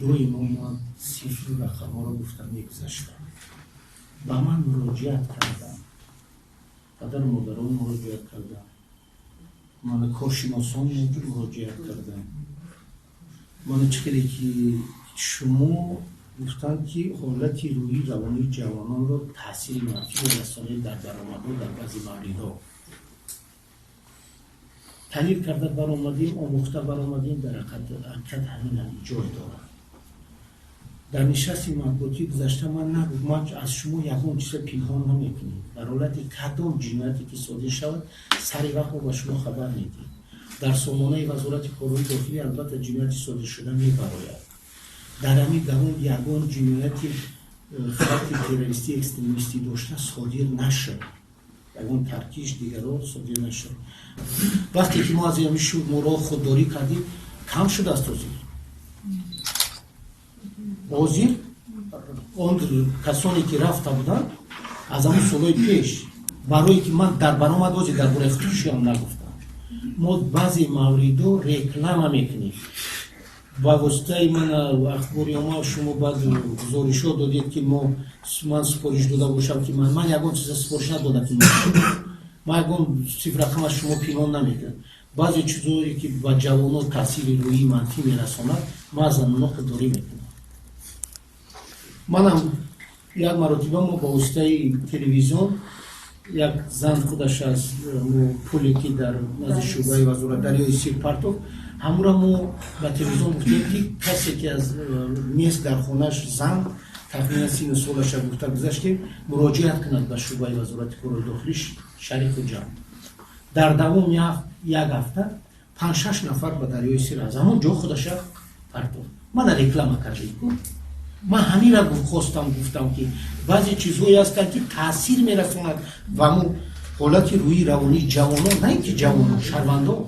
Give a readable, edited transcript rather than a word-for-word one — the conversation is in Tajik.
Доимо ман цифру рақамҳоро гуфта мегузаштам. Ба ман муроҷиат кардам, падару модарон муроҷиат кардам, мана коршиносон муроҷиат кардам. Мана чӣ хеле ки шумо гуфтанд, ки ҳолати рӯҳии равонии ҷавононро таъсири манфӣ мерасонед дар баромадҳо, дар баъзе мавридҳо таҳлил карда баромадем, омӯхта баромадем. Дар ҳақиқат ҳамин ҳам ҷой дорад. Дар нишасти матбуотӣ гузашта ман нагуфт, ман аз шумо ягон чиза пинҳон намекунем. Дар ҳолати кадом ҷинояте ки содир шавад, сари вақт мо ба шумо хабар медиҳем. Дар сомонаи Вазорати корҳои дохилӣ албатта ҷинояти содиршуда мебарояд. Дар ҳамин давом ягон ҷинояти хавфи террористӣ, экстремистӣ дошта содир нашуд, ягон таркиш, дигаро содир нашуд. Вақте ки мо аз ҳамин шуморо худдорӣ кардем, кам шудааст. Ҳозир он касоне ки рафта буданд аз ҳамон солҳои пеш, барое ки ман дар баромад ҳозир дар бораи худкушиам нагуфтам. Мо баъзе мавридо реклама мекунем ба воситаи ман Ахбори омма. Шумо баъд гузоришҳо додед, ки мо ман супориш дода бошам, ки ман ягон чиза супориш надодам, ки ман ягон цифррақам аз шумо пинҳон намекунам. Баъзе чизое ки ба ҷавонон таъсири рӯҳии манфӣ мерасонад, ман аз онҳо худдорӣ мекунам. Манам як маротиба мо ба воситаи телевизион як зан худаш аз пуле ки дар назди шӯъбаи вазорат дарёи Сир партофт, ҳамура мо ба телевизион гуфтем, ки касе ки аз нест дар хонаш зан, тахминан сину солаша гуфта гузаштем, муроҷиат кунад ба шӯъбаи Вазорати корҳои дохилӣ шаҳри Хуҷанд. Дар давоми як ҳафта панҷ-шаш нафар ба дарёи Сир аз ҳамон ҷо худаша партофт. Мана, реклама кардем ку. Ман ҳамира хостам, гуфтам, ки баъзе чизҳое ҳастанд, ки таъсир мерасонад ва ҳамун ҳолати рӯҳии равонии ҷавонон, на ин ки ҷавонон, шаҳрвандон.